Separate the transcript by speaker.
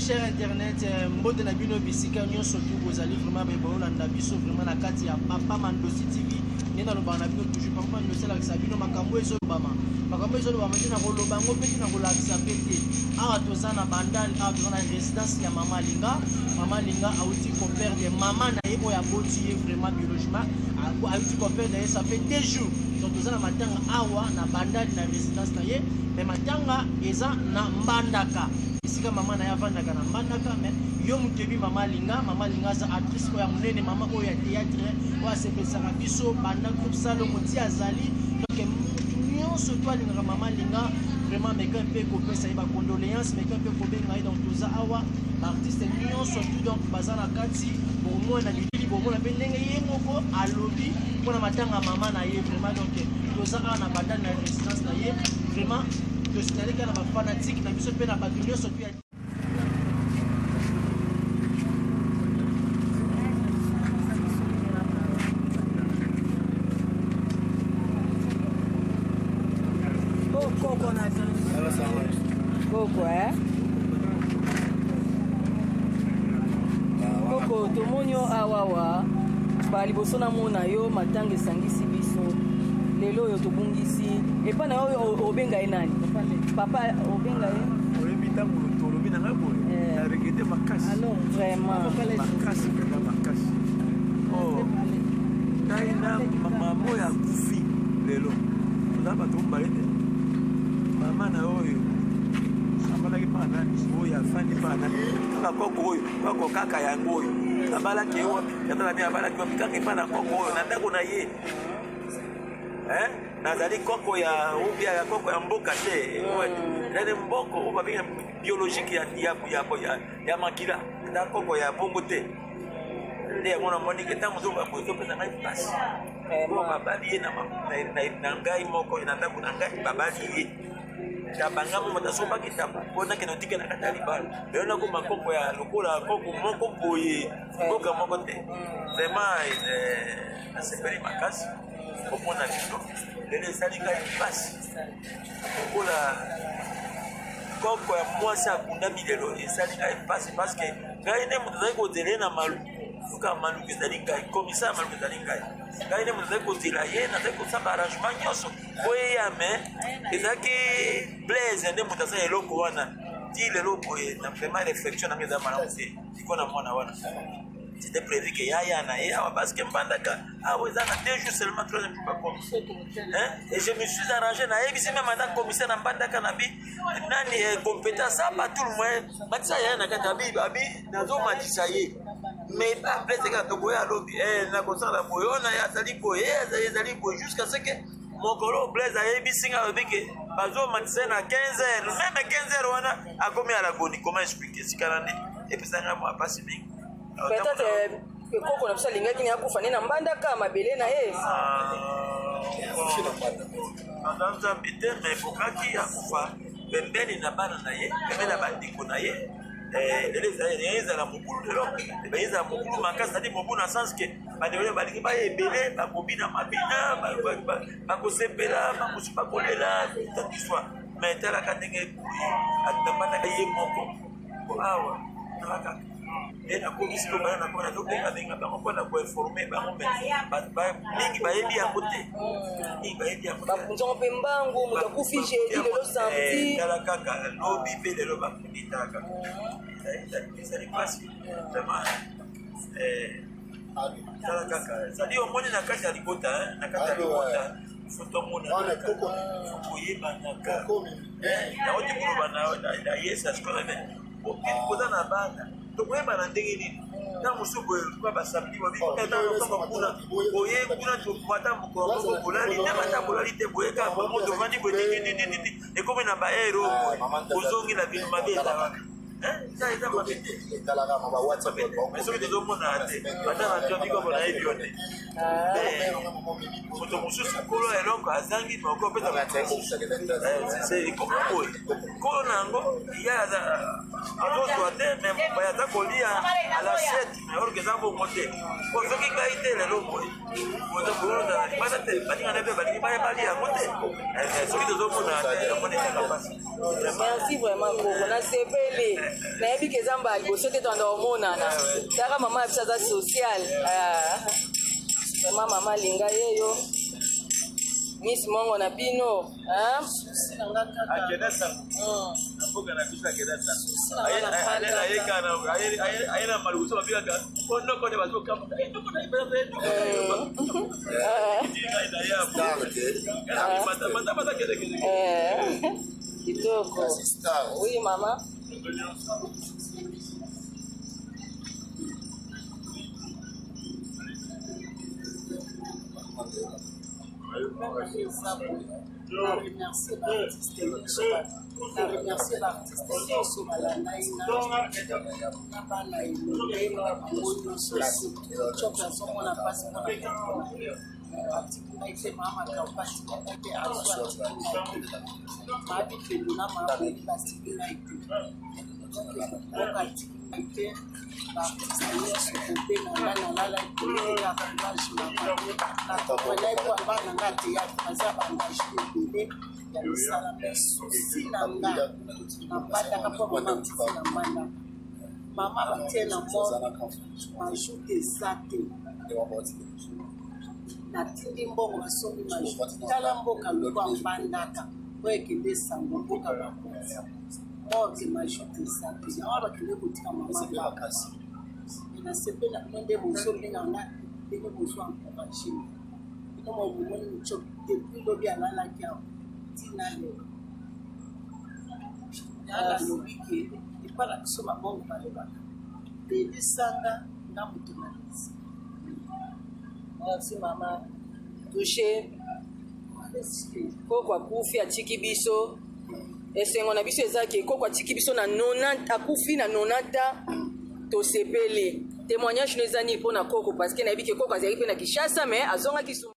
Speaker 1: cher internet, euh, mbote na bino bisika nyonso tu bozali vraiment be bolanda biso vraiment na kati ya Papa Mandosi TV. Nde nalobaka na bino toujours Papa Mandosi alakisa bino makambo ezolobama. Makambo ezolobama te na koloba yango mpe te na kolakisa mpe te. Awa toza na Bandal, awa toza na résidence ya Mama Linga. Mama Linga awuti koperdre mama na ye oyo aboti ye vraiment biologiquement. Awuti koperdre ye ça fait 2 jours. Donc toza na matanga awa na Bandal na résidence na ye. Mais matanga eza na Mbandaka. Esika mama na ye avandaka na Mbandaka, mais yo moto oyebi mama Linga. Mama Linga aza actrice oyo ya monene, mama oyo ya théâtre oyo asepelisaka biso banda groupe Salongo ti azali. Donc moto nyonso to alingaka mama Linga vraiment meka mpe kopesa ye ba condoléances, meka mpe kobenga ye. Donc toza awa ba artiste nyonso tout donc baza na kati, bomona bilili, bomona mpe ndenge ye moko alobi mpona matanga mama na ye vraiment. Donc toza awa na Bandal na résidence na ye vraiment, tosignale kaka na bafanatike na biso mpe na bato nyonso tu ya
Speaker 2: Koko na koko eh? Koko, tomoni yo awawa ba liboso namona yo. Matanga esangisi biso lelo oyo, tobungisi epai na yo. Obenga ye nani papa? Obenga ye?
Speaker 3: Oyebi, ntango tolobi na ngai boye, na regretter makasi.
Speaker 2: Vraiment.
Speaker 3: Makasi mpenza, makasi. Oh, ngai na mama oyo akufi lelo toza bato mibale te. Mama na oyo abalaki mpa nani? Oyo afandi mpa nani? Kaka koko oyo, koko kaka yango oyo abalaki ye wapi? Tata na bino abalaki wapi? Kaka epa na koko oyo na ndako na ye. Hein? Nazali koko ya ubia ya koko ya mboka te, ezali mboko oyo babenga biologique ya makila, eza koko ya bongo te. Nde yango namoni ke ntango ozoba boye, ezopesa ngai mpasi po babali ye na ngai moko na ndako na ngai. Babali ye taba, ngai mo moto asombaki taba mpo nakende otika na kati ya libala. Lelo nakoma koko ya lokola koko moko boye, mboka moko te. Vraiment nasepeli makasi komona bino lelo. Esali ngai mpasi lokola koko ya mwasi akundami lelo. Esali ngai mpasi parce que ngai nde moto azali kozela ye na Maluku. Luka Maluku ezali ngai, commissaire ya Maluku ezali ngai. Ngai nde moto azali kozela ye, nazali kosala arrangement nyonso po eya, mais ezalaki Blaise nde moto asala eloko wana ti lelo boye. Na vraiment réflexion nanga eza malamu te liko na mwana wana. C'était prévu que yaya na ye awa parce que Mbandaka awa eza na 2 jours seulement, troisième jour bakomi, hein? Et je me suis arrangé, nayebisi même ata commissaire na Mbandaka na bi nani compétence apa tout le moyen matisa yaya na kati. Abi nazomatisa ye, mais Blaise kaka toboye. Alobi nakosala boye oyo na ye azali boye, ezali boye, jusqu'à ce que mokolo Blaise ayebisi nga, alobi ke bazomatisa ye na 15 heures. Même 15 heures wana akomi alagoni. Comment expliquer? Sika na nde epesa ngai mwa pasi mingi.
Speaker 2: Peut-être koko na biso alingaki ne akufa nde na Mbandaka, mabele na ye.
Speaker 3: Aza Nzambe te, mais ekokaki akufa pembeni na bana na ye, pembeni na bandeko na ye. Lelo ezala mobulu, lelo ezala mobulu makasi, c'est-à-dire mobulu na sens ke bandeko oyo balingi baya ebele, bakobina mabina, bakosepela, bamosusu bakolela, toute histoire. Mais talaka ndenge nambandaka ye moko awa, talaka nde nakomi siko bana nakomi nazobengabenga bango mpona koinformer bango, mais mingi bayebi yango te, mingi bayebi yango.
Speaker 2: Bapunzango mpe mbangu, moto akufi jeudi, lelo samedi.
Speaker 3: Tala kaka lobi mpe lelo bakundi. Tala kaka, ezali mpasi vraiment. Tala kaka, ezali omoni na kati ya libota, na kati ya libota faut tomonanaka, faut koyebanaka. Yango te koloba na yesa sikoyo, mais koza na bana tokoyebana ndenge nini? Ntango mosusu boye pa basamedi babitango kuna boye, kuna ata mokolo moko bolali te, ata bolali te boye, kaka bango tovandi boye tititititi, ekomi na baere oyo boye ozongi na bino mabe. Ezalaka eza mabe te, mais soki tozomona te, ata na tiobi koko nayebi yo te. Moto mosusu nkolo eloko azangi moko opesa, ekomi boye, nkolo na yango ya aza. Azozwa te, mais mopaya aza kolia à l'assiette, mais or que eza bongo te. Po soki ngai te lelo boye, bozala libanda te, baninga na ye mpe balingi baya balia yango te. Eh, soki tozomona te, yango nde ezaka mpasi.
Speaker 2: Merci vraiment koko, nasepeli. Nayebi ke eza mbala liboso te tanda omonana. Taka mama ya biso aza social. Ah. Vraiment mama alinga ye yo. Miss Mongo na bino. Hein?
Speaker 3: Akenda sango. Na mboka na biso akenda sango. Aye na maluku so babikaka onoko nde bazokamba. Noko na ye noko na ye.
Speaker 2: Kitoko. Oui mama.
Speaker 4: Na remercie baartiste nyonso balanda ye na bana elombe na bango nyonso, surtout Cok. Azomona mpasi mpona atiki ngai te. Mama Makambo atiki ngai te, azo atiki ngai te, maabipelo na mabeli batiki ngai te. Donc atiki ngai te. Baartiste nyonso kobenga ngai, nalala ebele na courage. Mama na comprendre po bana nga théâtre baza baengage ebele ya mosala, mais souci na nga nabandaka mpo mama akufi na mbandaka, mama batie na mort, majoute eza te. Natindi mbongo, basombi majoute. Tala mboka lokwa Mbandaka oyo ekende sango, mboka bakonzi, morgue majoute eza te. Yango bakende kotika mama makasi. Nasepeli na bino nde bozobenga nga, ndenge bozo encourage bino. Momoni Mutiopi depuis lobi alalaki awa ntina lelo. Nalobi ke epa na biso mabongo balobaka belisanga nga moto na lisi.
Speaker 2: Merci mama. Touché. Koko akufi, atiki biso. Esengo na biso eza ke koko atiki biso na 90, akufi na 90, tosepeli. Témoignage no eza nini mpona koko? Parce que nayebi ke koko azalaki mpe na Kinshasa, mais azongaki.